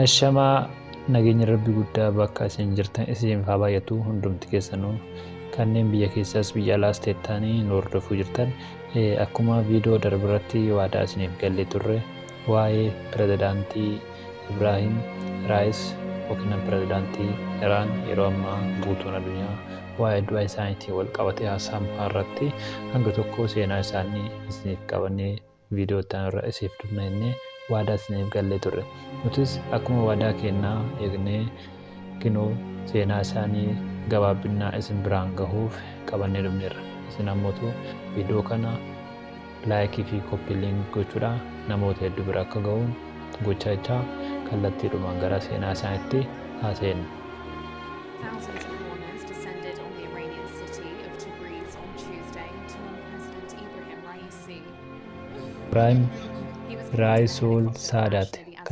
Ashamaa, nageenya Rabbi guddaa bakka isin jirtan isiniif haa baay'atu. Hundumti keessanuu kanneen biyya keessaas biyya alaas teettanii nu hordofuu jirtan, akkuma viidiyoo darbe irratti waadaa isiniif gallee turre, waa'ee pirezidaantii Ibraahim Raayis yookiin pirezidaantii Iraan yeroo ammaa guutuun addunyaa waa'ee du'a isaaniitiin wal qabatee haasa'amu irratti hanga tokko seenaa isaanii isiniif qabannee viidiyoo itti aanu irra isiniif dhufna jennee waadaa isiniif gallee turre. Nutis akkuma waadaa kennaa eegnee kinoo seenaa isaanii gabaabbinaa isin biraan gahuuf qabannee dhufneerra. Isin ammootu viidiyoo kana like fi copy link gochuudhaan namoota hedduu bira akka gahuun gochaa jechaa kallattiidhumaan gara seenaa isaaniitti haaseenna. Thousands of mourners descended on the Iranian city of Tabriz on Tuesday to mourn President Ibrahim Raisi. Ibraahim He was Raayisool Saadaat